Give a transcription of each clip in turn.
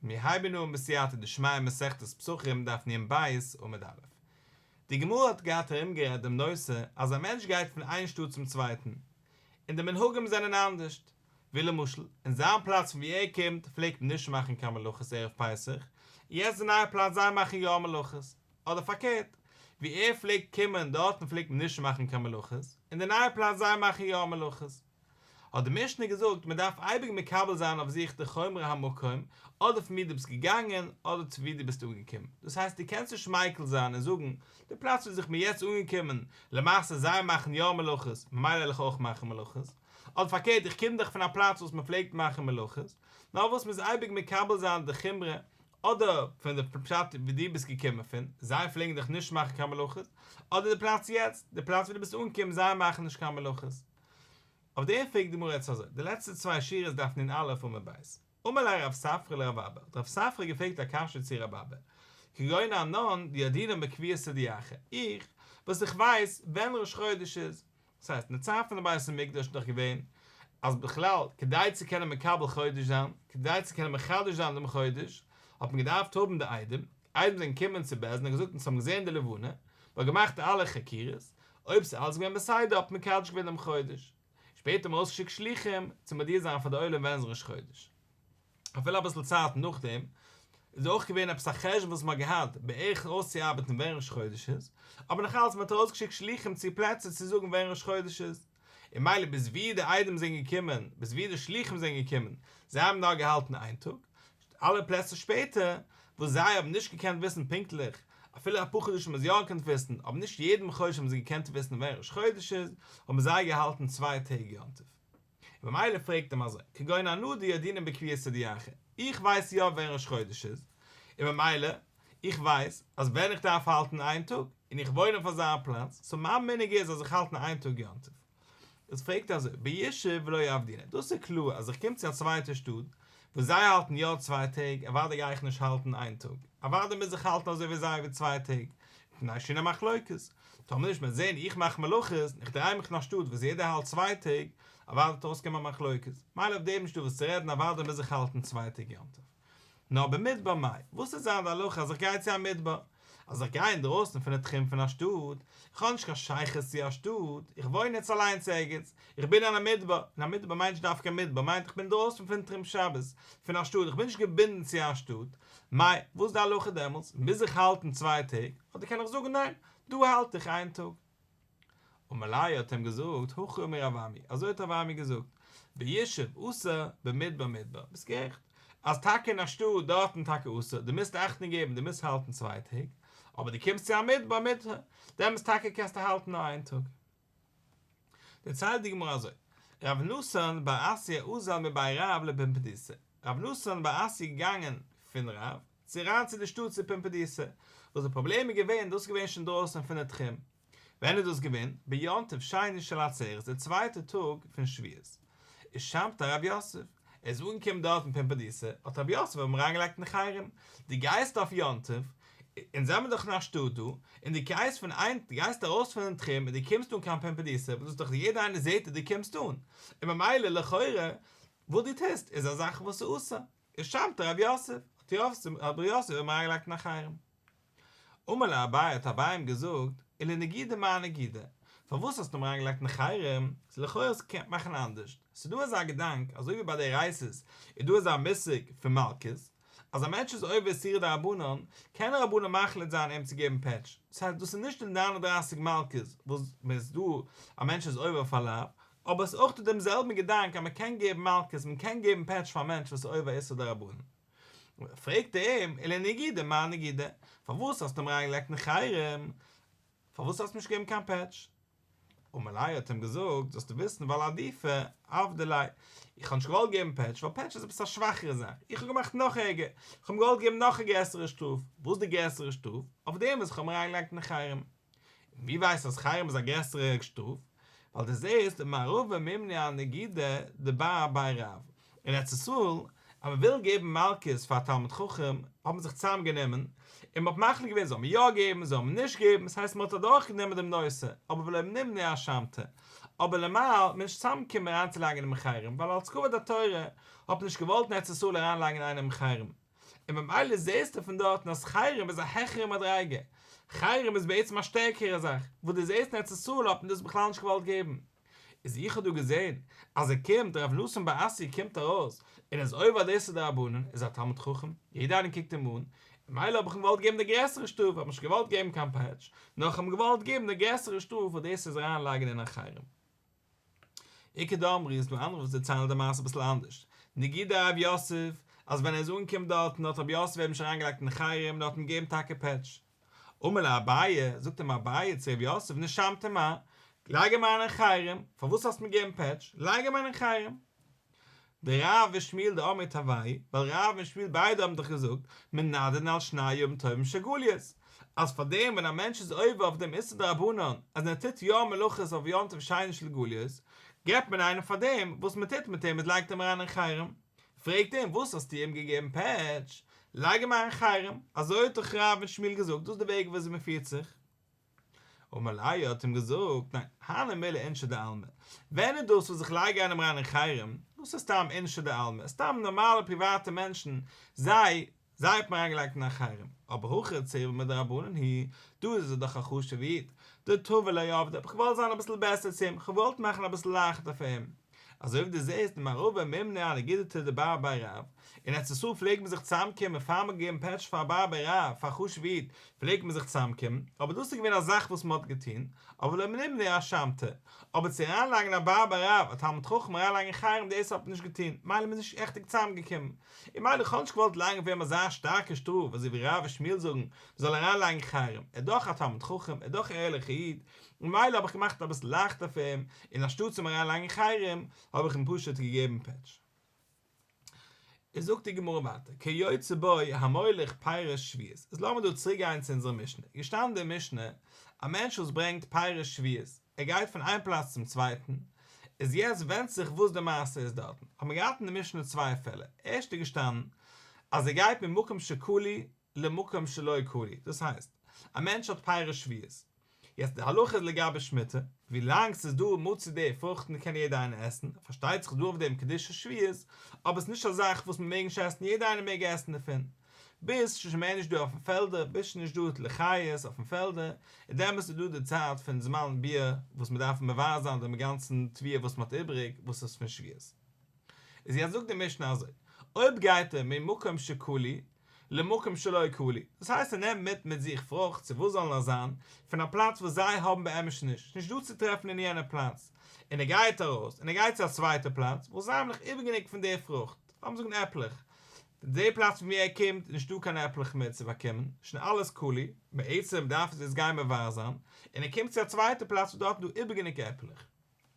מיר הייבן אן בסייעתא דשמיא מסכת פסחים דף נ ב עמוד א'. די גמרא האט געהאט ארומגערעדט דעם נושא אז א מענטש גייט פון איין שטאט צום צווייטן, און די מנהגים זענען אנדערשט, ווי למשל, אין זיין פלאץ פון וואו ער קומט פלעגט מען נישט מאכן קיין מלאכות ערב פסח, און יעצט די נייע פלאץ זיי מאכן יא מלאכות, אדער פארקערט, וואו ער פלעגט קומען דארטן פלעגט מען נישט מאכן קיין מלאכות, און די נייע פלאץ זיי מאכן יא מלאכות. האט די משנה געזאגט מען דארף אייביג מקבל זיין אויף זיך די חומרי המקום, אדער פון וואו דו ביסט געגאנגען אדער צו וואו דו ביסט אנגעקומען, דאס הייסט דו קענסט נישט מיקל זיין און זאגן, די פלאץ וואו איך בין יעצט אנגעקומען, למעשה זיי מאכן יא מלאכות, ממילא וועל איך אויך מאכן מלאכות, אדער פארקערט איך קום דאך פון א פלאץ וואס מען פלעגט מאכן מלאכות, נאר וואס מ'מוז אייביג מקבל זיין די חומרא, אדער פון די פלאץ וואו דו ביסט געקומען פון, זיי פלעגן דאך נישט מאכן קיין מלאכות, אדער די פלאץ יעצט, די פלאץ וואו דו ביסט אנגעקומען זיי מאכן נישט קיין מלאכות. אויף דעם פרעגט די גמרא יעצט אזוי, די לעצטע צוויי שורות דף נ א עמוד ב', אמר ליה רב ספרא לרב אבא, האט רב ספרא געפרעגט א קשיא צו רב אבא, כגון אנן דידעינן בקביעותא דירחא, איך, וואס איך ווייס ווען ראש חודש איז, דאס הייסט אין די צייט פון די בית המקדש איז דאך געווען אז בכלל כדי צו קענען מקבל חודש זיין, כדי צו קענען מחדש זיין דעם חודש, האט מען געדארפט האבן די עדים, עדים זענען געקומען צו בית דין און געזאגט אונז האבן געזען די לבנה, מען האט געמאכט אלע חקירות, אויב ס'איז אלעס געווען בסדר האט מען מקדש געווען דעם חודש. שפעטער האט מען ארויסגעשיקט שלוחים צו מודיע זיין פאר די עולם ווען איז ראש חודש. אפילו אביסל צייט נאכדעם איז אויך געווען עפעס א חשבון וואס מען האט געהאט בערך אויסצוארבעטן ווען ראש חודש איז, אבער נאך אלץ מען האט ארויסגעשיקט שלוחים צו פלעצער צו זאגן ווען ראש חודש איז. און מילא ביז ווי די עדים זענען געקומען, ביז ווי די שלוחים זענען געקומען, זיי האבן נאר געהאלטן איין טאג, אלע פלעצער שפעטער, וואס זיי האבן נישט געקענט וויסן פונקטליך, אפילו אפאר חדשים האבן זיי יא געקענט וויסן, אבער נישט יעדן חודש האבן זיי געקענט וויסן ווען ראש חודש איז, האבן זיי געהאלטן צוויי טעג יום טוב. און ממילא פרעגט אים אזוי, כגון אנא דידעינן בקביעותא דירחא, איך ווייס יא ווען ראש חודש איז, און ממילא, איך ווייס אז ווען איך דארף האלטן איין טאג, און איך וואוין אויף אזא פלאץ, סאו מיין מנהג איז אז איך האלט נאר איין טאג יום טוב. איז פרעגט ער אזוי, בישוב לא עבדינן, דאס איז קלאר אז איך קום צו א צווייטע שטאט, וואס זיי האלטן יא צוויי טעג, אוודאי גיי איך נישט האלטן איין טאג, אוודאי מוז איך האלטן אזוי ווי זיי ווי צוויי טעג, מפני שהן מחלוקת, טאמער נישט מ'וועט זען איך מאך מלאכות, און איך דריי מיך אין א שטאט וואס יעדער האלט צוויי טעג, אוודאי וועט אויסקומען א מחלוקת, מילא אויף דעם נישטא וואס צו רעדן אוודאי מוז איך האלטן צוויי טעג יום טוב. נאר במדבר מאי, וואס וועט זיין די הלכה אז איך גיי צו א מדבר? אז איך גיי אינדרויסן פון די תחום פון א שטאט, איך האב נישט קיין שייכות צו א שטאט, איך וואוין יעצט אליינס ערגעץ, איך בין אין א מדבר, און א מדבר מיינט נישט דווקא מדבר, מיינט איך בין אינדרויסן פון תחום שבת, פון א שטאט, איך בין נישט געבינדן צו א שטאט, מאי, וואס איז די הלכה דעמאלטס? מוז איך האלטן צוויי טעג, אדער קען איך זאגן ניין, דא האלט איך איין טאג? אמר ליה האט אים געזאגט, הכי אמר רב אמי, אזוי האט רב אמי געזאגט, בישוב אסור, במדבר מותר, ביסט גערעכט, אז טאקע אין א שטאט דארטן טאקע אסור, דו מוזט אכטונג געבן, דו מוזט האלטן צוויי טעג, אבער דו קומסט צו א מדבר מותר, דעמאלטס טאקע קענסטו האלטן נאר איין טאג. דערציילט די גמרא אזוי, רב נתן בר אסי אזל מבי רב לפומבדיתא, רב נתן בר אסי איז געגאנגען פון רב, צו אריין צו די שטאט צו פומבדיתא, וואס די פראבלעם איז געווען, דאס איז געווען שוין דרויסן פון די תחום, ווען איז דאס געווען? ביום טוב שני של עצרת, די צווייטע טאג פון שבועות, איז שמתיה רב יוסף, ער איז אנגעקומען דארט אין פומבדיתא, האט רב יוסף אים אריינגעלייגט אין חרם, דו גייסט אויף יום טוב, אונז זעמיר דאך אין א שטאט דא, און דו גייסט פון איין, דו גייסט ארויס פונעם תחום און דו קומסט אן קיין פומבדיתא, וואס דאס איז דאך יעדער איינער זעט אז דו קומסט אן, און ממילא לכאורה וואס דו טוסט איז א זאך וואס איז אסור. איז שמתיה רב יוסף, האט רב יוסף אים אריינגעלייגט אין א חרם. אמר ליה אביי האט אביי אים געזאגט, ולנגידי מאי נגידה, פארוואס האסטו אים אריינגעלייגט אין חרם, ס'איז לכאורה עס קען מאכן אנדערשט, ס'איז דא אזא געדאנק, אזוי ווי ביי דאורייתא'ס איז דא אזא מושג פון מלקות, אז א מענטש איז עובר איסורא דרבנן, קען רבנן מחליט זיין אים צו געבן פעטש, דאס הייסט דאס איז נישט די ניין און דרייסיג מלקות וואס מ'איז דא א מענטש איז עובר אויף א לאו, אבער עס איז אויך דא דעם זעלבן געדאנק אז מען קען געבן מלקות, מען קען געבן פעטש פאר א מענטש וואס איז עובר איסור דרבנן. פרעגט ער אים, ולנגידי מאי נגידה, פארוואס האסטו אים אריינגעלייגט אין חרם? פארוואס האסטו נישט געגעבן קיין פעטש? אמר ליה האט אים געזאגט, זאלסטו וויסן ווייל עדיפא עבדי ליה, איך האב נישט געוואלט געבן פעטש, ווייל פעטש איז עפעס א שוואכערע זאך, איך האב געמאכט נאך ערגער, איך האב אים געוואלט געבן נאך א גרעסערע שטראף, וואס איז די גרעסערע שטראף? אויף דעם וואס איך האב אים אריינגעלייגט אין חרם. און ווי ווייסטו אז חרם איז א גרעסערע שטראף? ווייל דו זעסט דבמערבא מימנו אנגידא דבר בי רב, אין ארץ ישראל אז מען וויל געבן מלקות פאר א תלמיד חכם האט מען זיך צוזאם גענומען און מען האט מחליט געווען זאל מען יא געבן זאל מען נישט געבן, עס הייסט מען האט אדורך גענומען דעם נושא, אבער ולא מימנו אשמתא, אבער למעלה מען איז נישט צוזאם געקומען אריינצולייגן אינעם חרם, ווייל אלס כבוד התורה האט מען נישט געוואלט אין ארץ ישראל אריינלייגן איינעם אין חרם. און ממילא זעסטו פון דארטן אז חרם איז א העכערע מדריגה, חרם איז בעצם א שטערקערע זאך, וואס דו זעסט אין ארץ ישראל האט מען דאס בכלל נישט געוואלט געבן. איז איך האב דא געזען אז ער קומט, ר' נתן בר אסי קומט ארויס און איז עובר די איסור דרבנן, איז א תלמיד חכם, יעדער איינער קוקט אים אן, ממילא האב איך אים געוואלט געבן די גרעסערע שטראף, האב נישט געוואלט געבן קיין פעטש, נאר איך האב אים געוואלט געבן די גרעסערע שטראף וואס דאס איז אריין לייגן אין א חרם. איכא דאמרי איז דא אנדערע וואס דערציילן די מעשה אביסל אנדערש, נגידיה רב יוסף, אז ווען ער איז אנגעקומען דארטן האט רב יוסף אים נישט אריינגעלייגט אין חרם נאר האט אים געגעבן טאקע פעטש. אמר ליה אביי, זאגט אים אביי צו רב יוסף, נשמתיה מר, לייג אים אריין אין חרם, פארוואס האסטו מיר געגעבן פעטש, לייג אים אריין אין חרם. דרב ושמואל דאמרי תרוייהו, ווייל רב און שמואל ביידע האבן דאך געזאגט, מנדין על שני ימים טובים של גליות, אז פאר דעם ווען א מענטש איז עובר אויף דעם איסור דרבנן, אז ער טוט יא מלאכות אויף יום טוב שני של גליות, געבט מען איינעם פאר דעם, וואס מען טוט מיט אים איז לייגט אים אריין אין חרם. פרעגט אים וואס האסטו אים געגעבן פעטש? לייג אים אריין אין חרם, אזוי האט דאך רב און שמואל געזאגט, דאס איז די וועג וויאזוי מען פירט זיך. אמר ליה האט אים געזאגט, ניין, הני מילי אינשי דעלמא, ווען איז דאס וואס איך לייג איינעם אריין אין חרם, דאס איז סתם אינשי דעלמא, סתם נארמאלע פריוואטע מענטשן, זיי, זיי האט מען אריינגעלייגט אין א חרם, אבער הכא ציבור מדרבנן הוא, דא איז ער דאך א חשוב'ע איד, דטבא ליה עבדי, האב איך געוואלט זיין אביסל בעסער צו אים, כ'האב געוואלט מאכן אביסל לייכטער פאר אים. אזוי ווי דו זעסט במערבא מימנו אנגידתא דבר בי רב, אין ארץ ישראל פלעגט מען זיך צוזאמקומען פאר מ'האט געגעבן פעטש פאר א בר בי רב, פאר א חשוב'ע איד, פלעגט מען זיך צוזאמקומען, אבער דאס איז געווען א זאך וואס מ'האט געטון, אבל לא מימנו אשמתא, אבער צו אריינלייגן א בר בי רב, א תלמיד חכם אריינלייגן אין חרם דאס האט מען נישט געטון, מילא מ'איז נישט עכטיג צוזאמגעקומען, און מילא איך האב נישט געוואלט לייגן אויף אים אזא שטארקע שטראף אזוי ווי רב ושמואל זאגן מ'זאל אריינלייגן חרם, ער איז דאך א תלמיד חכם, ער איז דאך א ערליכע איד, און מילא האב איך געמאכט אביסל לייכטער פאר אים, און אנשטאט אים אריינלייגן חרם, האב איך אים פשוט געגעבן פעטש. איז זאגט די גמרא ווייטער, כיוצא בו המוליך פירות שביעית, איז לאמיר דא צוריק גיין צו אונזערע משנה, געשטאנען אין די משנה, א מענטש וואס ברענגט פירות שביעית, ער גייט פון איין פלאץ צום צווייטן, איז יעצט ווענדט זיך וואס די מעשה איז דארטן, האט מען געהאט אין די משנה צוויי פעלער, ערשט איז געשטאנען, אז ער גייט ממקום שכלו למקום שלא כלו, דאס הייסט, א מענטש האט פירות שביעית, יעצט די הלכה איז לגבי שמיטה, ווי לאנג ס'איז דא מצוי די פרוכטן קען יעדער איינער עסן, פארשטייט זיך דא אויף דעם קדושת שביעית, אבער ס'איז נישט א זאך וואס מ'מעג נישט עסן יעדער איינער מעג עסן דערפון, ביז ס'איז שוין מער נישט דא אויפן פעלדער, ביז ס'איז נישט דא לחיות אויפן פעלדער, און דעמאלטס איז דא די צייט פון זמן ביעור וואס מ'דארף מבער זיין דעם גאנצן תבואה וואס מ'האט איבריג וואס איז פון שביעית. איז יעצט זאגט די משנה אזוי, אויב גייט ער ממקום שכלו למקום שלא כלו, דאס הייסט ער נעמט מיט מיט זיך פרוכט צו וואס זאל נאר זיין, פון א פלאץ וואס זיי האבן באמת נישט, נישט דא צו טרעפן אין יענע פלאץ, און ער גייט ארויס און ער גייט צו א צווייטע פלאץ וואס זיי האבן נאך איבערגענוג פון די פרוכט, לאמיר זאגן עפלעך, די פלאץ פון ווי ער קומט איז נישט דא קיין עפלעך מער צו באקומען, שוין אלעס כלו, בעצם דארף ער עס גיין מבער זיין, און ער קומט צו א צווייטע פלאץ וואס דארט איז דא איבערגענוג עפלעך.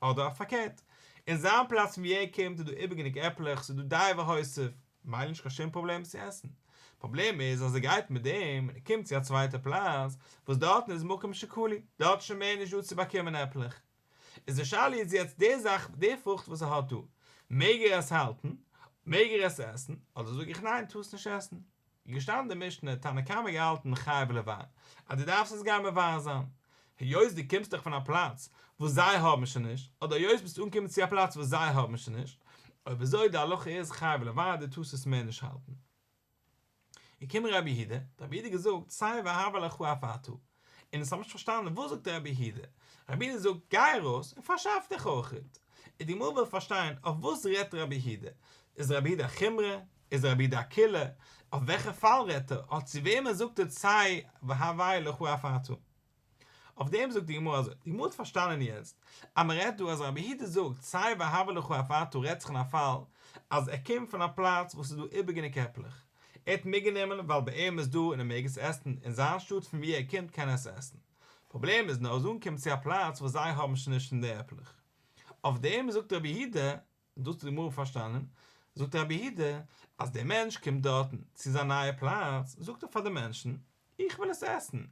אדער פארקערט, אין זיין פלאץ פון ווי ער קומט איז דא איבערגענוג עפלעך, ס'איז דא די והוסיף, מילא נישט קיין שום פראבלעם צו עסן. פראבלעם איז אז ער גייט מיט דעם און ער קומט צו א צווייטע פלאץ, וואס דארטן איז מקום שכלו, דארט איז שוין מער נישט דא צו באקומען עפלעך. איז די שאלה איז יעצט די זאך, די פרוכט וואס ער האט דא, מעג ער עס האלטן? מעג ער עס עסן? אדער זאג איך ניין טארסט נישט עסן? איז געשטאנען די משנה, תנא קמא געהאלטן חייב לבער, אז דו דארפסט עס גיין מבער זיין, היות דו קומסט דאך פון א פלאץ וואס זיי האבן שוין נישט, אדער היות ביסט אנגעקומען צו א פלאץ וואס זיי האבן שוין נישט, אויב אזוי די הלכה איז חייב לבער דו טארסט עס מער נישט האלטן. איז געקומען רבי יהודה, האט רבי יהודה געזאגט, צא והבא לך אף אתה, און עס האב נישט פארשטאנען וואס זאגט רבי יהודה, רבי יהודה זאגט גיי ארויס און פארשאף דיך אויכעט, און די גמרא וויל פארשטיין אויף וואס רעדט רבי יהודה, איז רבי יהודה א חומרא, איז רבי יהודה א קולא, אויף וועלכע פאל רעדט ער, אדער צו וועמען זאגט ער צא והבא לך אף אתה. אויף דעם זאגט די גמרא אזוי, די גמרא האט פארשטאנען יעצט אז מען רעדט דא אז רבי יהודה זאגט צא והבא לך אף אתה רעדט זיך אין א פאל אז ער קומט פון א פלאץ וואס איז דא איבערגענוג עפלעך, ער האט מיטגענומען ווייל ביי אים איז דא און ער מעג עס עסן, אין זיין שטאט פון ווי ער קומט קען ער עס עסן. פראבלעם איז נאר אז אנקומט צו א פלאץ וואס זיי האבן שוין נישט פון די עפלעך. אויף דעם זאגט רבי יהודה, און דאס האט די גמרא פארשטאנען, זאגט רבי יהודה, אז דער מענטש קומט דארטן צו זיין נייע פלאץ, זאגט ער פאר די מענטשן, איך וויל עס עסן,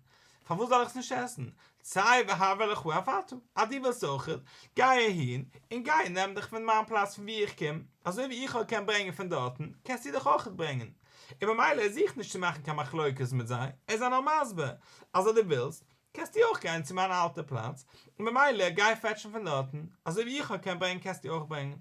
פארוואס זאל איך עס נישט עסן, צא והבא לך אף אתה, אז דו ווילסט אויכעט, גיי אהין, און גיי נעם דיך פון מיין פלאץ פון וואו איך קום, אזוי ווי איך האב געקענט ברענגען פון דארטן, קענסטו דיך אויכעט ברענגען. און ממילא ער זוכט נישט צו מאכן קיין מחלוקת מיט זיי, ער איז זיי נאר מסביר, אז אז דו ווילסט, קענסטו אויך גיין צו מיין אלטע פלאץ, און ממילא גיי פעטשן פון דארטן, אזוי ווי איך האב געקענט ברענגען קענסטו אויך ברענגען.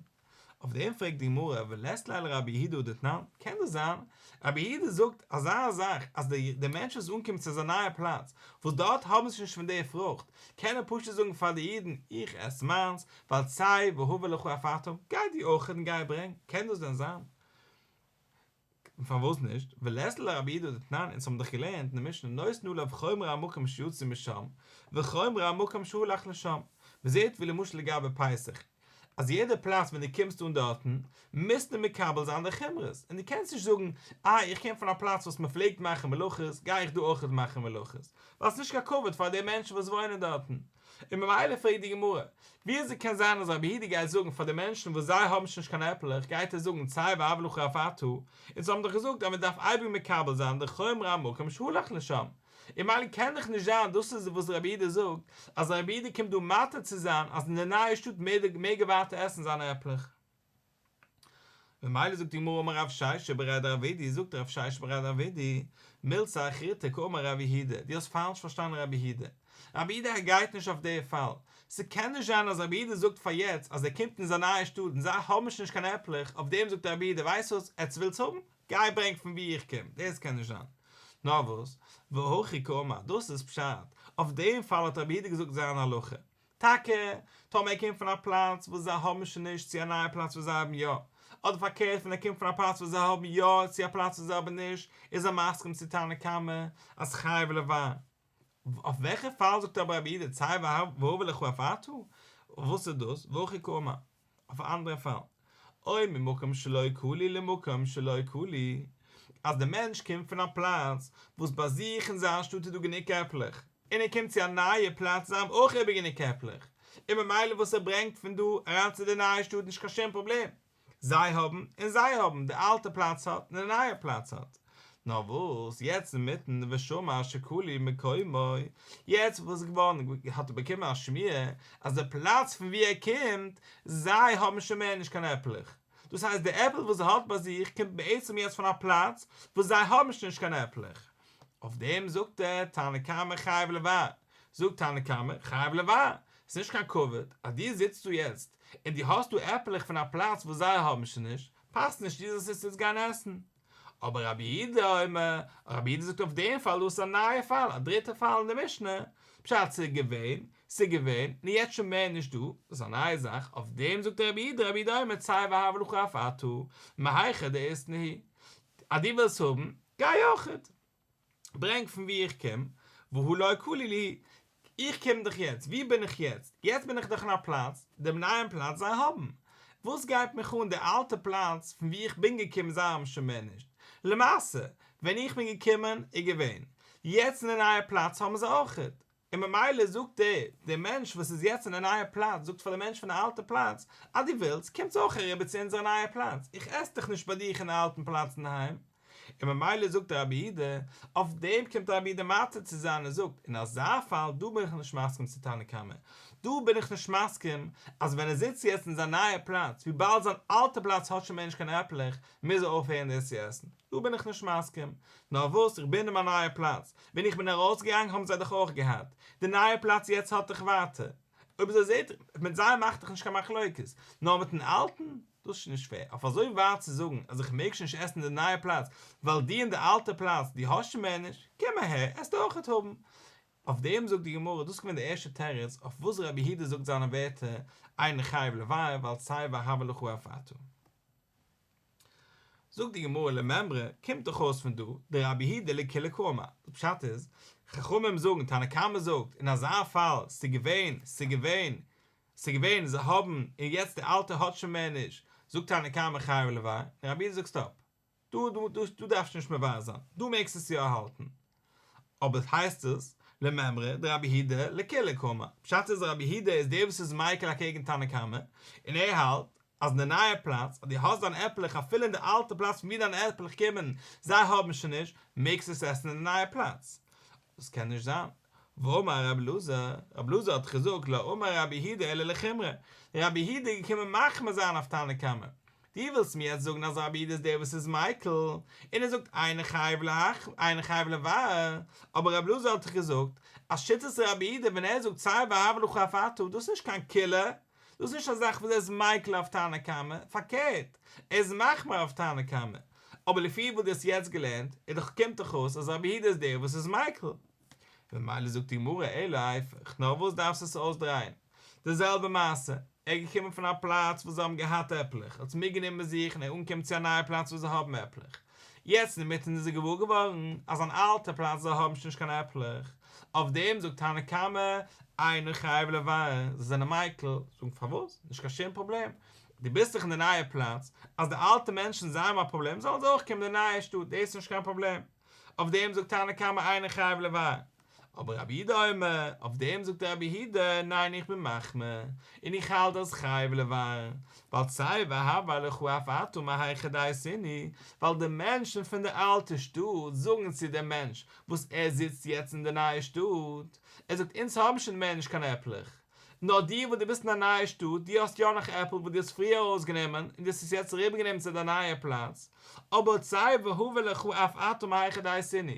אויף דעם פרעגט די גמרא ולית ליה לרבי יהודה הא דתנן, קען דאס זיין? רבי יהודה זאגט אזא זאך אז די מענטש וואס אנקומט צו אזא נייע פלאץ וואס דארט האבן זיי נישט פון די פרוכט, קען ער פשוט זאגן פאר די אידן איך עס מיינס, ווייל צא והבא לך אף אתה, גיי דו אויך און גיי ברענג, קען דאס דען זיין? און פארוואס נישט? ולית ליה לרבי יהודה הא דתנן, אונז האבן דאך געלערנט אין די משנה נותן עליו חומרי המקום שיצא משם, וחומרי המקום שהלך לשם. מ'זעט ווי למשל לגבי פסח, אז יעדע פלאץ ווען דו קומסט אן דארטן, מוזטו מקבל זיין די חומרות, און דו קענסט נישט זאגן, אה איך קום פון א פלאץ וואס מ'פלעגט מאכן מלאכות, גיי איך דא אויכעט מאכן מלאכות, ווייל ס'נישט קיין כבוד פאר די מענטשן וואס וואוינען דארטן. און ממילא פרעגט די גמרא, ווי אזוי קען זיין אז רבי יהודה גייט זאגן פאר די מענטשן וואס זיי האבן שוין נישט קיין עפלעך גייט ער זאגן צא והבא לך אף אתה, אונז האבן דאך געזאגט אז מען דארף אייביג מקבל זיין די חומרי המקום שהלך לשם, און ממילא קען דאך נישט זיין דאס איז וואס רבי יהודה זאגט אז רבי יהודה קומט דא מתיר צו זיין אז אין די נייע שטאט מעג ער ווייטער עסן זיינע עפלעך. ממילא זאגט די גמרא אמר רב שישא בריה דרב אידי, זאגט רב שישא בריה דרב אידי, מילתא אחריתי קאמר רבי יהודה, דו האסט פאלש פארשטאנען רבי יהודה, רבי יהודה גייט נישט אויף די פאל, ס'קען נישט זיין אז רבי יהודה זאגט פאר יעצט אז ער קומט אין זיין נייע שטאט און זיי האבן שוין נישט קיין עפלעך, אויף דעם זאגט רבי יהודה ווייסט וואס, עטס ווילטס האבן? גיי ברענג פון וואו איך קום, דאס קען נישט זיין. נאר וואס, והכי קאמר, דאס איז פשט, אויף דעם פאל האט רבי יהודה געזאגט זיין הלכה, טאקע, טאמער ער קומט פון א פלאץ וואס זיי האבן שוין נישט צו א נייע פלאץ וואס זיי האבן יא, אדער פארקערט ווען ער קומט פון א פלאץ וואס זיי האבן יא צו א פלאץ וואס זיי האבן נישט, איז ער מסכים צו תנא קמא אז חייב לבער. אויף וועלכע פאל זאגט אבער רבי יהודה צא והבא לך אף אתה? וואס איז דאס? והכי קאמר. אויף א אנדערע פאל, או ממקום שלא כלו למקום שלא כלו, אז דער מענטש קומט פון א פלאץ וואס ביי זיך אין זיין שטאט איז דא גענוג עפלעך, און ער קומט צו א נייע פלאץ זיי האבן אויך איבער גענוג עפלעך, און ממילא וואס ער ברענגט פון דא אריין צו די נייע שטאט נישט קיין שום פראבלעם, זיי האבן און זיי האבן, די אלטע פלאץ האט און די נייע פלאץ האט. נאר וואס, יעצט אינמיטן ושמע שכלו מקומו, יעצט וואס איז געווארן, האט ער באקומען א שמועה אז די פלאץ פון וואו ער קומט, זיי האבן שוין מער נישט קיין עפלעך. דאס הייסט די עפל וואס ער האט ביי זיך קומט בעצם יעצט פון א פלאץ וואס זיי האבן שוין נישט קיין עפלעך. אויף דעם זאגט ער תנא קמא חייב לבער, זאגט תנא קמא חייב לבער, ס'איז נישט קיין כבוד אז דו זיצט דא יעצט און דו האסט דא עפלעך פון א פלאץ וואס זיי האבן שוין נישט, פאסט נישט דו זאלסט עס יעצט גיין עסן. אבער רבי יהודה אומר, רבי יהודה זאגט אויף דעם פאל דאס איז א נייע פאל, א דריטע פאל אין די משנה, פשט ס'איז געווען, ס'איז געווען, און יעצט שוין מער נישט דא, דאס איז א נייע זאך, אויף דעם זאגט רבי יהודה, רבי יהודה אומר צא והבא לך אף אתה, מהיכא דאית ניהו, אז דו ווילסט האבן, גיי אויכעט. ברענג פון וואו איך קום, והא לא כלו להו, איך קום דאך יעצט, וואו בין איך יעצט? יעצט בין איך דאך אין א פלאץ, דעם נייעם פלאץ זיי האבן. וואס גייט מיך אן די אלטע פלאץ פון וואו איך בין געקומען זיי האבן שוין מער נישט. למעשה, ווען איך בין געקומען איז געווען. יעצט אין די נייע פלאץ האבן זיי אויכעט. און ממילא זאגט ער, דער מענטש וואס איז יעצט אין די נייע פלאץ זאגט פאר די מענטש פון די אלטע פלאץ, אז דו ווילסט, קומטס אויך אריבער צו אונזערע נייע פלאץ, איך עס דאך נישט ביי דיך אין די אלטן פלאץ אינדערהיים. און ממילא זאגט רבי יהודה, אויף דעם קומט רבי יהודה מתיר צו זיין און זאגט, אין אזא פאל דא בין איך נישט מסכים צו תנא קמא, דא בין איך נישט מסכים אז ווען ער זיצט יעצט אין זיין נייע פלאץ, וויבאלד זיין אלטע פלאץ האט שוין מער נישט קיין עפלעך, מוז ער אויפהערן דאס צו עסן. דא בין איך נישט מסכים. נאר וואס, איך בין אין מיין נייע פלאץ. ווען איך בין ארויסגעגאנגען האבן זיי דאך אויך געהאט. די נייע פלאץ יעצט האט דאך ווייטער. אויב אזוי זעט איר, מיט זיי מאכט דאך נישט קיין מחלוקת. נאר מיטן אלטן? דאס איז נישט פעיר. אויף אזוי ווייט צו זאגן אז איך מעג שוין נישט עסן אין די נייע פלאץ ווייל דו אין די אלטע פלאץ דו האסט שוין מער נישט, קום אהער, עסט אויכעט האבן. אויף דעם זאגט די גמרא, דאס איז געווען די ערשטע תירוץ אויף וואס רבי יהודה זאגט זיינע ווערטער, אינו חייב לבער ווייל צא והבא לך אף אתה. זאגט די גמרא למימרא, קומט דאך אויס פון דא, דרבי יהודה לקולא קאמר, די פשט איז, חכמים זאגן, תנא קמא זאגט, אין אזא פאל, ס'איז געווען, ס'איז געווען, ס'איז געווען, זיי האבן, און יעצט די אלטע האט שוין מער נישט, זאגט תנא קמא חייב לבער, און רבי יהודה זאגט סטאפ, דא דא דא דארפסטו נישט מבער זיין, דא מעגסטו עס יא האלטן. אבער הייסט עס, למימרא דרבי יהודה לקולא קאמר, פשט איז רבי יהודה איז דער וואס איז מיקל אקעגן תנא קמא, און ער האלט אז אין די נייע פלאץ אז דו האסט דיין עפלעך אפילו אין די אלטע פלאץ פון ווי דיינע עפלעך קומען, זיי האבן שוין נישט, מעגסטו עס עסן אין די נייע פלאץ. דאס קען נישט זיין. והאמר רבי אלעזר, רבי אלעזר האט געזאגט לא אמר רבי יהודה אלא לחומרא, רבי יהודה איז געקומען מחמיר זיין אויף תנא קמא, דו ווילסט מיר יעצט זאגן אז רבי יהודה איז דער וואס איז מיקל, און ער זאגט אינו חייב להח אינו חייב לבער, אבער רבי אלעזר האט דאך געזאגט אז שיטת רבי יהודה ווען ער זאגט צא והבא לך אף אתה דאס איז נישט קיין קולא, דאס איז נישט א זאך וואס ער איז מיקל אויף תנא קמא, פארקערט, ער איז מחמיר אויף תנא קמא. אבער לפי וואס דו האסט יעצט געלערנט, איז דאך קומט דאך אויס אז רבי יהודה איז דער וואס איז מיקל. ממילא זאגט די גמרא אלא איפוך, נאר וואס דארפסטו עס אויסדרייען? די זעלבע מעשה, ער איז געקומען פון א פלאץ וואס זיי האבן געהאט עפלעך, האט עס מיטגענומען מיט זיך און ער איז אנגעקומען צו א נייע פלאץ וואס זיי האבן עפלעך. יעצט אינמיטן איז ער געוואר געווארן אז זיין אלטע פלאץ זיי האבן שוין נישט קיין עפלעך, אויף דעם זאגט תנא קמא, אינו חייב לבער, זיי זענען מיקל, זאגן פארוואס? נישט קיין שום פראבלעם, דו ביסט דאך אין די נייע פלאץ, אז די אלטע מענטשן זיי האבן א פראבלעם זאלן זיי אויך קומען אין די נייע שטאט, דאס איז נישט קיין פראבלעם. אויף דעם זאגט תנא קמא אינו חייב לבער. אבער רבי יהודה אומר, אויף דעם זאגט רבי יהודה, ניין איך בין מחמיר, און איך האלט אז חייב לבער, ווייל צא והבא לך אף אתה מהיכא דאיתינהו, ווייל די מענטשן פון די אלטע שטאט זאגן צו דעם מענטש וואס ער זיצט יעצט אין די נייע שטאט, ער זאגט אונז האבן שוין מער נישט קיין עפלעך, נאר דו וואס דו ביסט אין א נייע שטאט, דו האסט יא נאך עפל וואס דו האסט פריער ארויסגענומען און דו האסט עס יעצט אריבערגענומען צו דיין נייע פלאץ, אבער צא והבא לך אף אתה מהיכא דאיתינהו,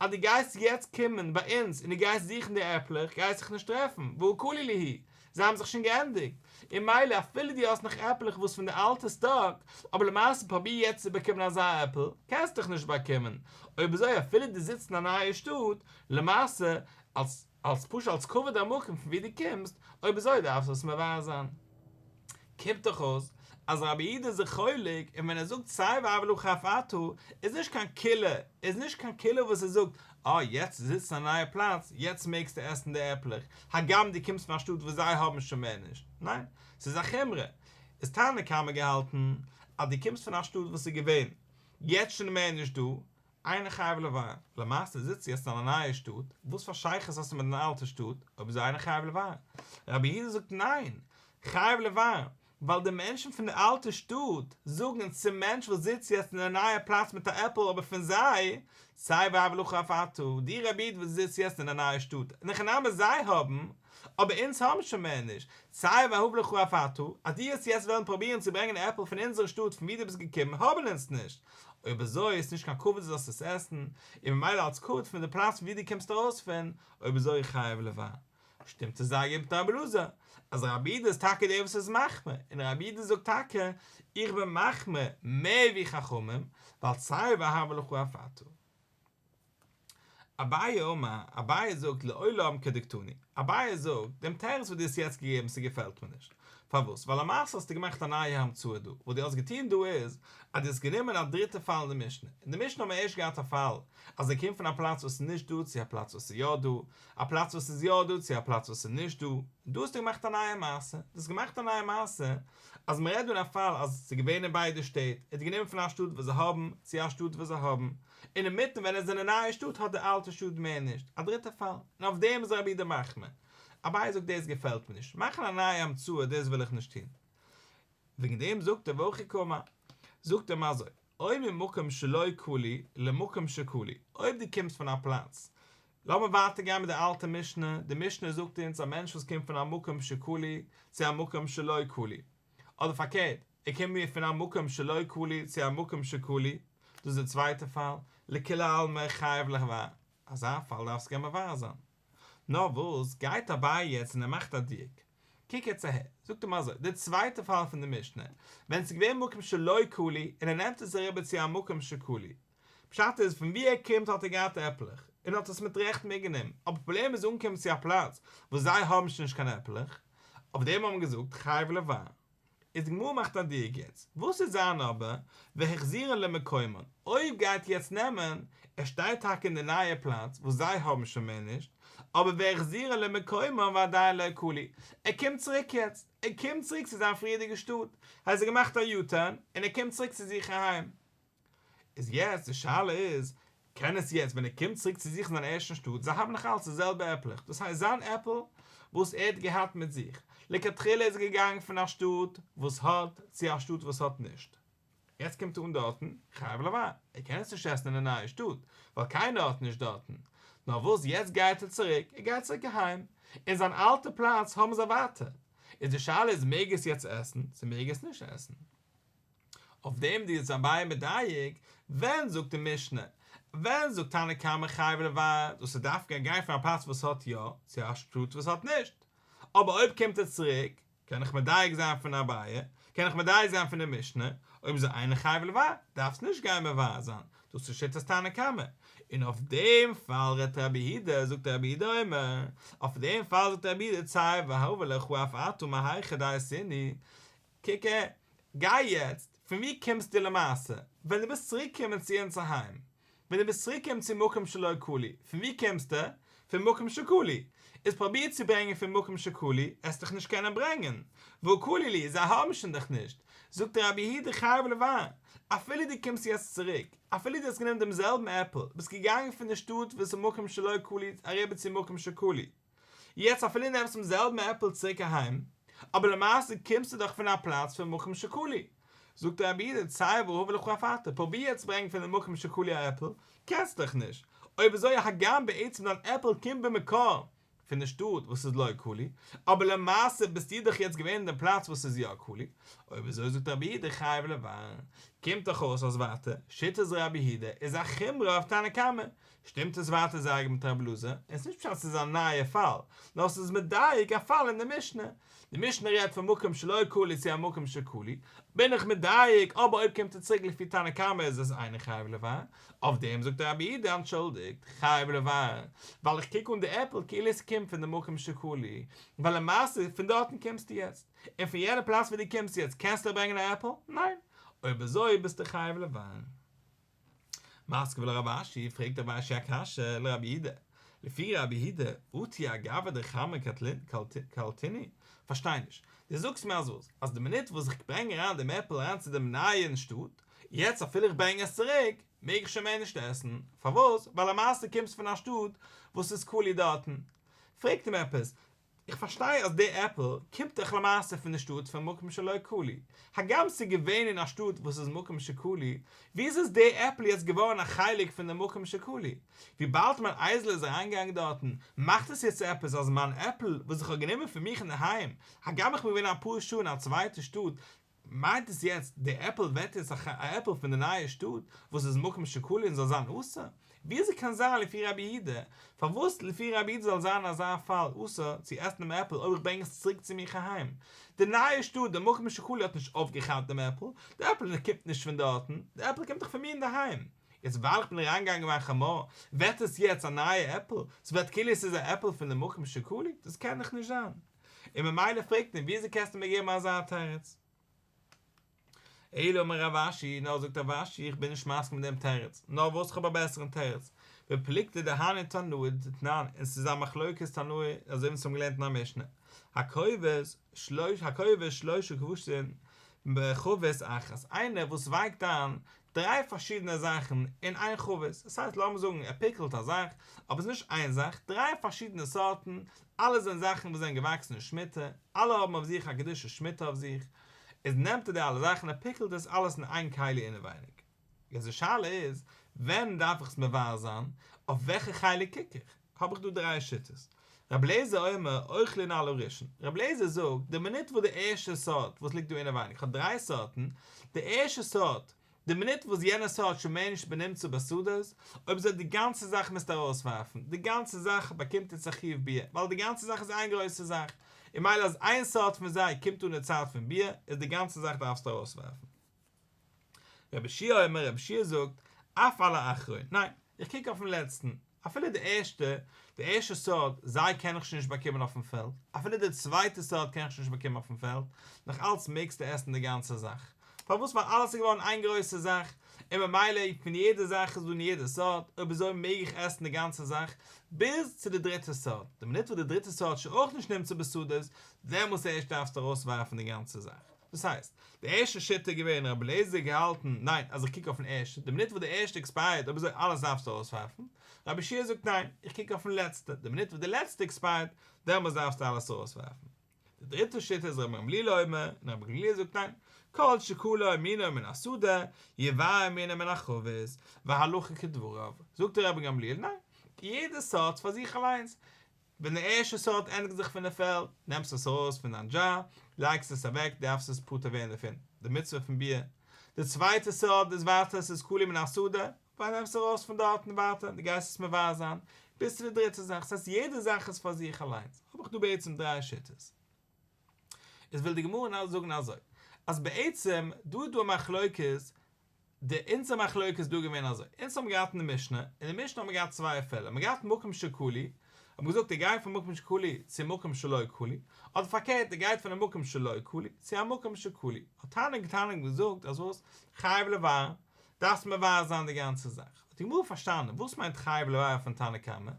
אז דו גייסט יעצט קומען ביי אונז און דו גייסט זוכן די עפלעך גייסט זיך נישט טרעפן, והא כלו להו, זיי האבן זיך שוין געענדיגט, און מילא אפילו דו האסט נאך עפלעך וואס פון די אלטע סטאק, אבער למעשה פרוביר יעצט צו באקומען אזא עפל, קענסט דאך נישט באקומען, אויב אזוי אפילו דו זיצט אין א נייע שטאט, למעשה אלס אלס פשוט אלס כבוד המקום פון ווי דו קומסט, אויב אזוי דארפסטו עס מבער זיין. קומט דאך אויס אז רבי יהודה איז זיך חולק, און ווען ער זאגט צא והבא לך אף אתה, איז נישט קיין קולא, איז נישט קיין קולא וואס ער זאגט, אה יעצט זיצט אין א נייע פלאץ, יעצט מעגסטו עסן די עפלעך, הגם דו קומסט פון א שטאט וואס זיי האבן שוין מער נישט. ניין, ס'איז א חומרא. איז תנא קמא געהאלטן אז דו קומסט פון א שטאט וואס איז געווען, יעצט שוין מער נישט דא, אינו חייב לבער, למעשה זיצט יעצט אין א נייע שטאט, וואס פאר שייכות האסטו מיט דיין אלטע שטאט, אויב אזוי אינו חייב לבער. רבי יהודה זאגט ניין, חייב לבער, ווייל די מענטשן פון די אלטע שטאט זאגן צום מענטש וואס זיצט יעצט אין די נייע פלאץ מיט א עפל אבער פון זיי, צא והבא לך אף אתה, דו רבי איד וואס זיצט יעצט אין די נייע שטאט, אין הכי נמי זיי האבן, אבער אונז האבן שוין מער נישט, צא והבא לך אף אתה, אז דו וועסט יעצט וועלן פרובירן צו ברענגען עפל פון אונזערע שטאט פון וואו דו ביסט געקומען האבן אונז נישט, אויב אזוי איז נישט קיין כבוד דו זאלסט עס עסן, און ממילא אלס כבוד פון די פלאץ פון וואו דו קומסט ארויס פון, אויב אזוי חייב לבער. שטימט עס זייער גוט מיט רבי אלעזר, אז רבי יהודה איז טאקע דער וואס איז מחמיר, און רבי יהודה זאגט טאקע, איך בין מחמיר מער ווי חכמים, ווייל צא והבא לך אף אתה. אביי אמר, אביי זאגט לעולם כדקתני, אביי זאגט, דעם תירוץ וואס דו האסט יעצט געגעבן ס'געפעלט מיר נישט, פארוואס? ווייל למעשה האסטו געמאכט א נייע המצאה דא, וואס דו האסט געטון דא איז, אז דו האסט גענומען א דריטע פאל אין די משנה, אין די משנה האבן מיר ערשט געהאט א פאל, אז ער קומט פון א פלאץ וואס איז נישט דא צו א פלאץ וואס איז יא דא, א פלאץ וואס איז יא דא צו א פלאץ וואס איז נישט דא, און דא האסטו געמאכט א נייע מעשה, דו האסט געמאכט א נייע מעשה, אז מ'רעדט דא אין א פאל אז ס'איז געווען אין ביידע שטעט, ער האט גענומען פון א שטאט וואס זיי האבן, צו א שטאט וואס זיי האבן, אינמיטן ווען ער איז אין א נייע שטאט האט די אלטע שטאט מער נישט, א דריטע פאל, און אויף דעם איז רבי יהודה מחמיר. אביי זאגט דאס געפעלט מיר נישט, מאכן א נייע המצאה דאס וויל איך נישט טון. וועגן דעם זאגט ער והכי קאמר, זאגט ער אים אזוי, או ממקום שלא כלו למקום שכלו, אויב דו קומסט פון א פלאץ, לאמיר ווייטער גיין מיט די אלטע משנה, די משנה זאגט אונז א מענטש וואס קומט פון א מקום שכלו צו א מקום שלא כלו, אדער פארקערט, ער קומט מיר פון א מקום שלא כלו צו א מקום שכלו, דאס איז די צווייטע פאל, לכולי עלמא חייב לבער, אזא פאל דארפסטו גיין מבער זיין. נאר וואס גייט אביי יעצט און ער מאכט א דיוק, קוק יעצט אהער, זאגט אים אזוי, די צווייטע פאל פון די משנה, ווען עס איז געווען מקום שלא כלו און ער נעמט עס אריבער צו א מקום שכלו, פשט איז פון ווי ער קומט האט ער געהאט עפלעך, און האט עס מיט רעכט מיטגענומען, אבער פראבלעם איז אנגעקומען צו א פלאץ וואס זיי האבן שוין נישט קיין עפלעך, אויף דעם האט מען געזאגט חייב לבער. איז די גמרא מאכט א דיוק יעצט, וואס וועט זיין אבער והחזירן למקומן, אויב גייט יעצט נעמען, ער שטייט טאקע אין די נייע פלאץ וואס זיי האבן שוין מער נישט, אבער והחזירן למקומן ועדיין לא כלו, ער קומט צוריק יעצט, ער קומט צוריק צו זיין פריערדיגע שטאט, הייסט ער האט געמאכט א יו טורן און ער קומט צוריק צו זיך אהיים. איז יעצט די שאלה איז, קען עס יעצט ווען ער קומט צוריק צו זיך אין זיין ערשטן שטאט, זיי האבן נאך אלץ די זעלבע עפלעך, דאס הייסט זיין עפל וואס ער האט געהאט מיט זיך, לכתחילה איז ער געגאנגען פון א שטאט וואס האט צו א שטאט וואס האט נישט, יעצט קומט ער אן דארטן, חייב לבער, ער קען עס נישט עסן אין די נייע שטאט, ווייל קיינער האט נישט דארטן, נאר וואס יעצט גייט ער צוריק, ער גייט צוריק אהיים, אין זיין אלטע פלאץ האבן זיי ווייטער, איז די שאלה איז מעג ער עס יעצט עסן, צו מעג ער עס נישט עסן. אויף דעם די איז אביי מדייק, ווען זאגט די משנה, ווען זאגט תנא קמא חייב לבער, דאס איז דווקא גיין פון א פלאץ וואס האט יא, צו א שטאט וואס האט נישט, אבער אויב קומט ער צוריק, קען איך מדייק זיין פון אביי, קען איך מדייק זיין פון די משנה, אויב אזוי אינו חייב לבער, דארפסט נישט גיין מבער זיין, דאס איז שיטת תנא קמא, און אויף דעם פאל רעדט רבי יהודה, זאגט רבי יהודה אומר, אויף דעם פאל זאגט רבי יהודה צא והבא לך אף אתה מהיכא דאיתינהו, קוק אהער, גיי יעצט, פון וואו קומסטו למעשה, ווען דו ביסט צוריק געקומען צו אונז אהיים, ווען דו ביסט צוריק געקומען צו מקום שלא כלו, פון וואו קומסטו? פון מקום שכלו. איז פרוביר צו ברענגען פון מקום שכלו, עסט דאך נישט קענען ברענגען. והא כלו להו, זיי האבן שוין דיך נישט. זאגט רבי יהודה חייב לבער, אפילו דו קומסט יעצט צוריק, אפילו דו האסט גענומען דעם זעלבן עפל, ביסט געגאנגען פון די שטאט וואס איז מקום שלא כלו אריבער צו מקום שכלו, יעצט אפילו נעמסט דעם זעלבן עפל צוריק אהיים, אבער למעשה קומסטו דאך פון א פלאץ פון מקום שכלו. זאגט רבי יהודה צא והבא לך אף אתה, פרוביר יעצט ברענגן פון די מקום שכלו א עפל, קענסט דאך נישט. אויב אזוי הגם בעצם דיין עפל קומט במקור פון די שטאט וואס איז לא כלו, אבער למעשה ביסטו דאך יעצט געווען אין די פלאץ וואס איז יא כלו, אויב אזוי זאגט רבי יהודה חייב לבער. קומט דאך אויס אז ווייטער, שיטת רבי יהודה איז א חומרא אויף תנא קמא, שטימט עס ווייטער זייער גוט מיט רבי אלעזר, און עס איז נישט פשט ס'איז א נייע פאל, נאר ס'איז מדייק א פאל אין די משנה. די משנה רעדט פון מקום שלא כלו צו א מקום שכלו, בין איך מדייק, אבער אויב קומט ער צוריק לפי תנא קמא איז עס אינו חייב לבער, אויף דעם זאגט רבי יהודה אנטשולדיגט, חייב לבער, ווייל איך קוק אן די עפל כאילו עס קומט פון די מקום שכלו, ווייל למעשה פון דארטן קומסטו יעצט, און פון יענע פלאץ וואו דו קומסט יעצט קענסטו ברענגען א עפל? ניין! אויב אזוי ביסטו חייב לבער. מתקיף לה רב אשי, פרעגט רב אשי א קשיא לרבי יהודה, לפי רבי יהודה, אטו אגבא דחמרא קלתינהו? פארשטיי נישט, דו זאגסט מיר אז וואס? אז די מינוט וואס איך ברענג אריין דעם עפל אריין צו דעם נייען שטאט, יעצט אפילו איך ברענג עס צוריק, מעג איך שוין מער נישט עסן, פארוואס? ווייל למעשה קומסט פון א שטאט וואס איז כלו דארטן. פרעגט אים עפעס, איך פארשטיי אז די עפל קומט דאך למעשה פון די שטאט פון מקום שלא כלו, הגם ס'איז געווען אין א שטאט וואס איז מקום שכלו, וויאזוי איז די עפל יעצט געווארן א חלק פון די מקום שכלו? וויבאלד מיין אייזל איז אריינגעגאנגען דארטן, מאכט עס יעצט עפעס אז מיין עפל וואס איך האב גענומען פון מיך אינדערהיים, הגם איך בין געווען אפאר שעה אין א צווייטע שטאט, מיינט עס יעצט די עפל ווערט יעצט א עפל פון די נייע שטאט וואס איז מקום שכלו און זאל זיין אסור? וויאזוי קען זיין לפי רבי יהודה? פארוואס לפי רבי יהודה זאל זיין אזא פאל אסור צו עסן דעם עפל אויב איך ברענג עס צוריק צו מיך אהיים? די נייע שטאט די מקום שכלו האט נישט אויפגעכאפט דעם עפל, די עפל קומט נישט פון דארטן, די עפל קומט דאך פון מיר אינדערהיים. יעצט ווייל איך בין אריינגעגאנגען מיין חמור ווערט עס יעצט א נייע עפל? ס'ווערט כאילו עס איז א עפל פון די מקום שכלו? דאס קען דאך נישט זיין. און ממילא פרעגט אים וויאזוי קענסטו מיר געבן אזא תירוץ? אלא אמר רב אשי, נאר זאגט רב אשי איך בין נישט מסכים מיט דעם תירוץ, נאר וואס איך האב א בעסערן תירוץ, בפלוגתא דהני תנאי דתנן, און ס'איז א מחלוקת תנאי אזוי ווי אונז האבן געלערנט אין א משנה, הכובש שלוש הכובש שלשה כבשין בחבית אחת, איינער וואס ווייקט איין דריי פארשידענע זאכן אין איין חבית, דאס הייסט לאמיר זאגן ער פיקלט א זאך, אבער עס איז נישט איין זאך, דריי פארשידענע סארטן, אלע זענען זאכן וואס זענען געוואקסן אין שמיטה, אלע האבן אויף זיך א קדושת שמיטה אויף זיך, איז נעמט ער די אלע זאכן ער פיקלט עס אלעס אין איין כלי אינעווייניג. יעצט די שאלה איז, ווען דארף איך עס מבער זיין, אויף וועלכע חלק קוק איך? האב איך דא דריי שיטות. רבי אליעזר אומר אוכלין על הראשון, רבי אליעזר זאגט, די מינוט וואס די ערשטע סארט וואס ליגט דא אינעווייניג, איך האב דריי סארטן, די ערשטע סארט, די מינוט וואס יענע סארט שוין מער נישט בנמצא בשדות, אויב אזוי די גאנצע זאך מוזטו ארויסווארפן, די גאנצע זאך באקומט יעצט א חיוב ביעור, ווייל די גאנצע זאך איז איין גרויסע זאך, און ממילא אז איין סארט פון זיי קומט אן די צייט פון ביעור, איז די גאנצע זאך דארפסטו ארויסווארפן. רבי יהושע אומר, רבי יהושע זאגט, אף על האחרון, ניין, איך קוק אויפן לעצטן, אפילו די ערשטע, די ערשטע סארט, זיי קען איך שוין נישט באקומען אויפן פעלד, אפילו די צווייטע סארט קען איך שוין נישט באקומען אויפן פעלד, נאך אלץ מעגסטו עסן די גאנצע זאך. פארוואס? ווייל אלעס איז געווארן איין גרויסע זאך, און ממילא פון יעדע זאך איז דא אין יעדע סארט, אויב אזוי מעג איך עסן די גאנצע זאך, ביז צו די דריטע סארט, די מינוט וואס די דריטע סארט איז שוין אויך נישט נמצא בשדות, דעמאלס ערשט דארפסטו ארויסווארפן די גאנצע זאך. דאס הייסט, די ערשטע שיטה איז געווען רבי אליעזר האט געהאלטן, ניין, אז איך קוק אויפן ערשטן, די מינוט וואס די ערשטע עקספייערט אויב אזוי אלעס דארפסטו ארויסווארפן, רבי יהושע זאגט ניין, איך קוק אויפן לעצטע, די מינוט וואס די לעצטע עקספייערט, דעמאלס דארפסטו אלעס ארויסווארפן. די דריטע שיטה איז רבן גמליאל אומר, און רבן גמליאל זאגט ניין, כל שכלה מינו מן השדה, יבער מינו מן החבית, והלכה כדבריו, זאגט רבן גמליאל ניין, יעדע סארט פאר זיך אליינס, ווען די ערשטע סארט ענדיגט זיך פון די פעלד, נעמסט עס ארויס פון דיין דזשאר, לייגסט עס אוועק, דארפסט עס פטור ווערן דערפון, די מצוה פון ביעור. די צווייטע סארט איז ווייטער, עס איז כלוי מן השדה, ווייל נעמסט ארויס פון דארטן ווייטער, דו גייסט עס מבער זיין, ביז צו די דריטע זאך, ס'הייסט יעדע זאך איז פאר זיך אליינס, האב איך דא בעצם דריי שיטות. איז וויל די גמרא נאר זאגן אזוי, אז בעצם דא איז דא א מחלוקת, די אונזער מחלוקת איז דא געווען אזוי, אונז האבן געהאט אין די משנה, אין די משנה האבן מיר געהאט צוויי פעלער, מ'האט געהאט מקום שכלו, האט מען געזאגט ער גייט פון מקום שכלו צו מקום שלא כלו, אדער פארקערט ער גייט פון א מקום שלא כלו צו א מקום שכלו, האט תנא תנא געזאגט אז וואס? חייב לבער, דארפסט מבער זיין די גאנצע זאך. האט די גמרא פארשטאנען וואס מיינט חייב לבער פון תנא קמא,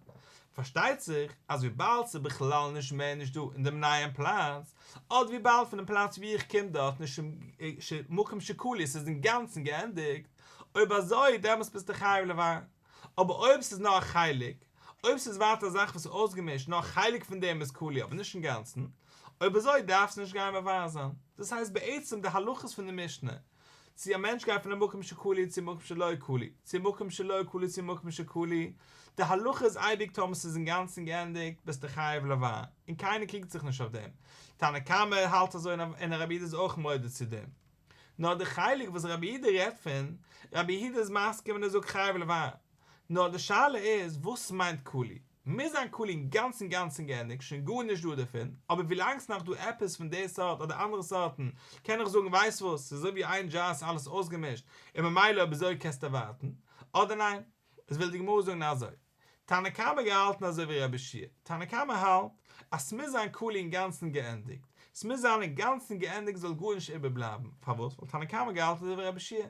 פארשטייט זיך אז וויבאלד ס'איז בכלל נישט מער נישט דא אין דעם נייעם פלאץ, אדער וויבאלד פון דעם פלאץ וואו איך קום דארט איז שוין מקום שכלו ס'איז אינגאנצן געענדיגט, אויב אזוי דעמאלטס ביסטו חייב לבער. אבער אויב ס'איז נאר א חלק, אויב ס'איז ווייטער א זאך וואס איז אויסגעמישט, נאר חלק פון דעם איז כלוי אבער נישט אינגאנצן, אויב אזוי דארפסטו נישט גיין מבער זיין. דאס הייסט בעצם די הלכות פון די משנה, צו א מענטש גייט פון א מקום שכלו צו מקום שלא כלו, צו מקום שלא כלו צו מקום שכלו, די הלכה איז אייביג טאמער ס'איז אינגאנצן געענדיגט ביסטו חייב לבער, און קיינער קריגט זיך נישט אויף דעם, תנא קמא האלט אזוי און רבי יהודה איז אויך מודה צו דעם. נאר די חלק וואס רבי יהודה רעדט פון, רבי יהודה איז מסכים און ער זאגט חייב לבער, נאר די שאלה איז וואס מיינט כלו? מוז זיין כלו אינגאנצן אינגאנצן געענדיגט, שוין גארנישט דא דערפון, אבער ווילאנג ס'נאך דא עפעס פון די סארט אדער אנדערע סארטן, קען איך זאגן ווייסט וואס, ס'איז אזוי ווי איין דזשאר ס'איז אלעס אויסגעמישט, און ממילא אויב אזוי קענסטו ווארטן, אדער ניין? איז וויל די גמרא זאגן אזוי, תנא קמא געהאלטן אזוי ווי רבי יהושע, תנא קמא האלט אז ס'מוז זיין כלו אינגאנצן געענדיגט, ס'מוז זיין אינגאנצן געענדיגט זאל גארנישט איבערבלייבן, פארוואס? ווייל תנא קמא געהאלטן אזוי ווי רבי יהושע,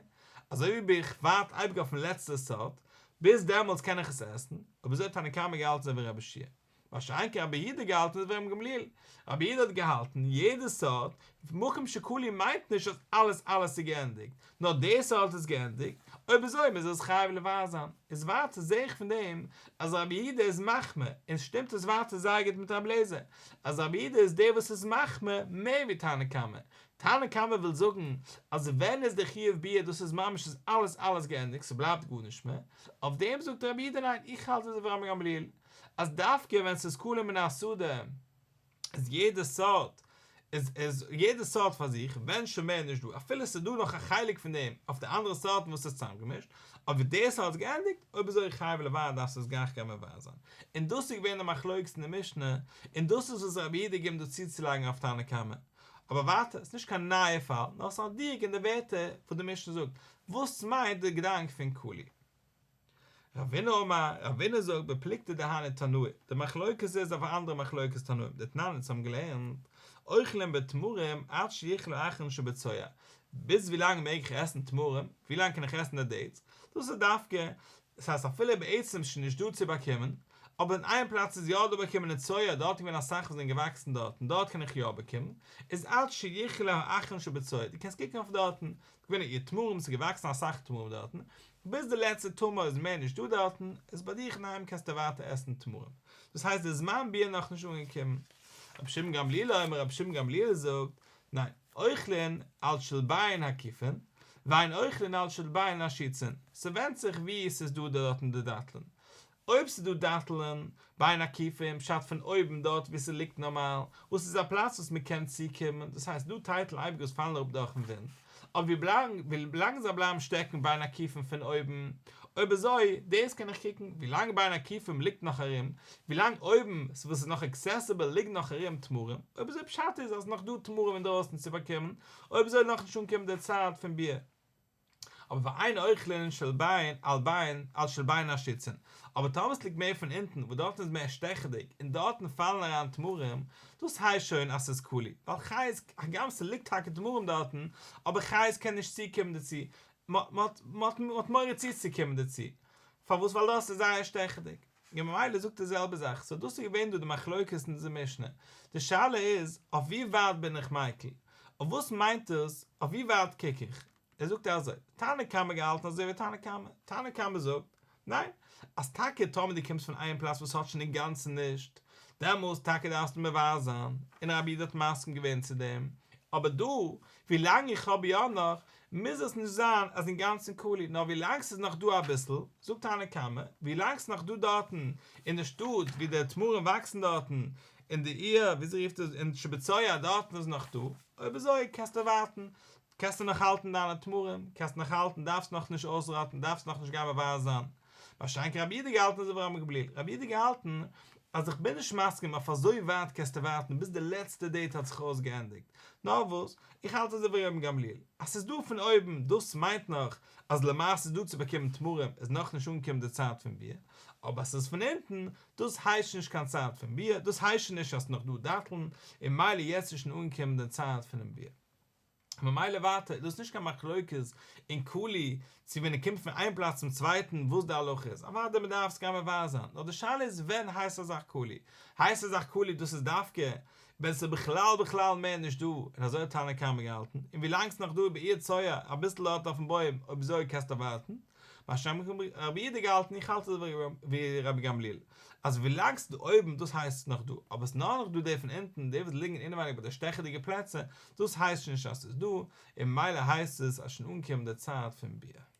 אזוי ווי איך ווארט אייביג אויפן לעצטע סארט, ביז דעמאלטס קען איך עס עסן, אויב אזוי האט תנא קמא געהאלטן אזוי ווי רבי יהושע. מה שאין כן רבי יהודה געהאלטן אזוי ווי רבן גמליאל. רבי יהודה האט געהאלטן, יעדע סארט, מקום שכלו מיינט נישט אז אלעס אלעס איז געענדיגט, נאר די סארט איז געענדיגט, אויב אזוי מוז ער עס חייב לבער זיין. איז ווייטער זעה איך פון דעם אז רבי יהודה איז מחמיר, און שטימט עס ווייטער זייער גוט מיט רבי אליעזר, אז רבי יהודה איז דער וואס איז מחמיר מער ווי תנא קמא, תנא קמא וויל זאגן אז ווען איז די חיוב ביעור דאס איז ממש איז אלעס אלעס געענדיגט ס'בלייבט גארנישט מער, אויף דעם זאגט רבי יהודה ניין איך האלט אזוי ווי רבן גמליאל אז דווקא ווען ס'איז כלו מן השדה איז יעדע סארט איז איז יעדע סארט פאר זיך ווען שוין מער נישט דא אפילו ס'איז דא נאך א חלק פון דעם אויף די אנדערע סארטן וואס איז צוזאמגעמישט אבער די סארט איז געענדיגט אויב אזוי חייב לבער דארפסטו עס גלייך גיין מבער זיין און דאס איז געווען די מחלוקת אין די משנה און דאס איז וואס רבי יהודה געבן דא צוצולייגן אויף תנא קמא אבער ווייטער, עס איז נישט קיין נייע פאל, נאר עס איז א דיוק אין די ווערטער וואס די משנה זאגט, וואס מיינט די געדאנק פון כלו? רבינא אמר, רבינא זאגט בפלוגתא דהני תנאי, די מחלוקת איז אויף א אנדערע מחלוקת תנאים, דתנן אונז האבן געלערנט, אוכלים בתמרים עד שיכלה האחרון שבצוהר, ביז ווי לאנג מעג איך עסן תמרים, ווי לאנג קען איך עסן די דעיטס, דאס איז דווקא, דאס הייסט אפילו בעצם איז שוין נישט דא צו באקומען, אבער אין איין פלאץ איז יא דא באקומען אין צוהר, דארט איז געווען אסאך וואס זענען געוואקסן דארט און דארט קען איך יא באקומען, איז עד שיכלה האחרון שבצוהר, דו קענסט קוקן אויף דארטן, געווען עיר תמרים, ס'איז געוואקסן אסאך תמרים דארטן, ביז די לעצטע תמר איז מער נישט דא דארטן, איז ביי דיך אינדערהיים קענסטו ווייטער עסן תמרים. דאס הייסט די זמן ביעור נאכנישט אנגעקומען. רבי שמעון גמליאל אומר, רבי שמעון גמליאל זאגט, ניין, אוכלין על של בין הקיפין, ואין אוכלין על של בין השיצין, ס'ווענדט זיך וואו ס'איז דא דארטן די דאטלען. אויב ס'איז דא דאטלען, בין הקיפין, פשט פון אויבן דארט וואו ס'ליגט נארמאל, וואס איז א פלאץ וואס מ'קען צוקומען, דאס הייסט דא טייטל אייביג וואס פאלן אראפ דורכן ווינט, אבער ווילאנג זיי בלייבן שטעקן בין הקיפין פון אויבן, אויב אזוי, דאס קען איך קוקן, ווילאנג בין הקיפין ליגט נאך ארום, ווילאנג אויבן וואס איז נאך עקסעסיבל ליגט נאך ארום תמרים, אויב אזוי פשט איז אז נאך דא תמרים אינדרויסן צו באקומען, אויב אזוי נאכנישט אנגעקומען די צייט פון ביעור. אבער ואין אוכלין של בין על בין על של בין השיצין, אבער טאמער עס ליגט מער פון אונטן וואס דארטן איז מער שטעכעדיג און דארטן פאלן אריין תמרים, דאס הייסט שוין אז ס'איז כלו, ווייל חיות, הגם ס'ליגט טאקע תמרים דארטן, אבער חיות קענען נישט צוקומען דערצו, מ'האט מורא צוצוקומען דערצו, פארוואס ווייל דאס איז זייער שטעכעדיג, און ממילא זאגט די זעלבע זאך, סאו דאס איז געווען דא די מחלוקת אין אונזער משנה, די שאלה איז אויף ווי ווייט בין איך מיקל, אויף וואס מיינט עס, אויף ווי ווייט קוק איך, ער זאגט אזוי, תנא קמא געהאלטן אזוי ווי תנא קמא, תנא קמא זאגט, ניין, אז טאקע טאמער דו קומסט פון איין פלאץ וואס האט שוין אינגאנצן נישט, דעמאלס טאקע דארפסטו מבער זיין, און רבי יהודה האט מסכים געווען צו דעם, אבער דא, ווילאנג איך האב יא נאך, מוז עס נישט זיין אז אינגאנצן כלו, נאר ווילאנג ס'איז נאך דא אביסל, זאגט תנא קמא, ווילאנג ס'איז נאך דא דארטן אין די שטאט ווי די תמרים וואקסן דארטן, אין די עיר, וויאזוי רופט עס, אין שבצוהר דארטן איז נאך דא, אויב אזוי קענסטו ווארטן, קענסטו נאך האלטן דיינע תמרים, קענסט נאך האלטן, דארפסט נאך נישט אויסראטן, דארפסט נאך נישט גיין מבער זיין. מה שאין כן רבי יהודה געהאלטן אזוי ווי רבן גמליאל, רבי יהודה געהאלטן. אז איך בין נישט מסכים אויף אזוי ווייט קענסטו ווארטן ביז די לעצטע דעיט האט זיך אויסגעענדיגט, נאר וואס, איך האלט אזוי ווי רבן גמליאל, אז ס'איז דא פון אויבן, דאס מיינט נאך אז למעשה איז דא צו באקומען תמרים, איז נאכנישט אנגעקומען די צייט פון ביעור, אבער אז ס'איז פון אונטן, דאס הייסט נישט קיין צייט פון ביעור, דאס הייסט שוין נישט אז ס'איז נאך דא דאטלן, און מילא יעצט איז שוין אנגעקומען די צייט פונעם ביעור. ממילא ווייטער איז דאס נישט קיין מחלוקת אין קלי צו ווען ער קומט פון איין פלאץ צום צווייטן וואס די הלכה איז, אוודאי מען דארף עס גיין מברר זיין, נאר די שאלה איז ווען הייסט א זאך קלי, הייסט א זאך קלי דאס איז דווקא ווען ס'איז בכלל בכלל מער נישט דא, און אזוי האט תנא קמא געהאלטן, און ווילאנג ס'איז נאך דא בעיר צוהר אביסל דארט אויפן בוים אויב אזוי קענסטו ווארטן, מה שאין כן רבי יהודה געהאלטן איך האלט אזוי ווי רבי גמליאל אז ווילאנג ס'איז דא אויבן דאס הייסט ס'איז נאך דא אבער ס'איז נאר נאך דא די פון אונטן די וואס ליגן אינעווייניג ביי די שטעכעדיגע פלעצער דאס הייסט שוין נישט אז ס'איז דא און ממילא הייסט עס אז שוין אנגעקומען די צייט פון ביעור.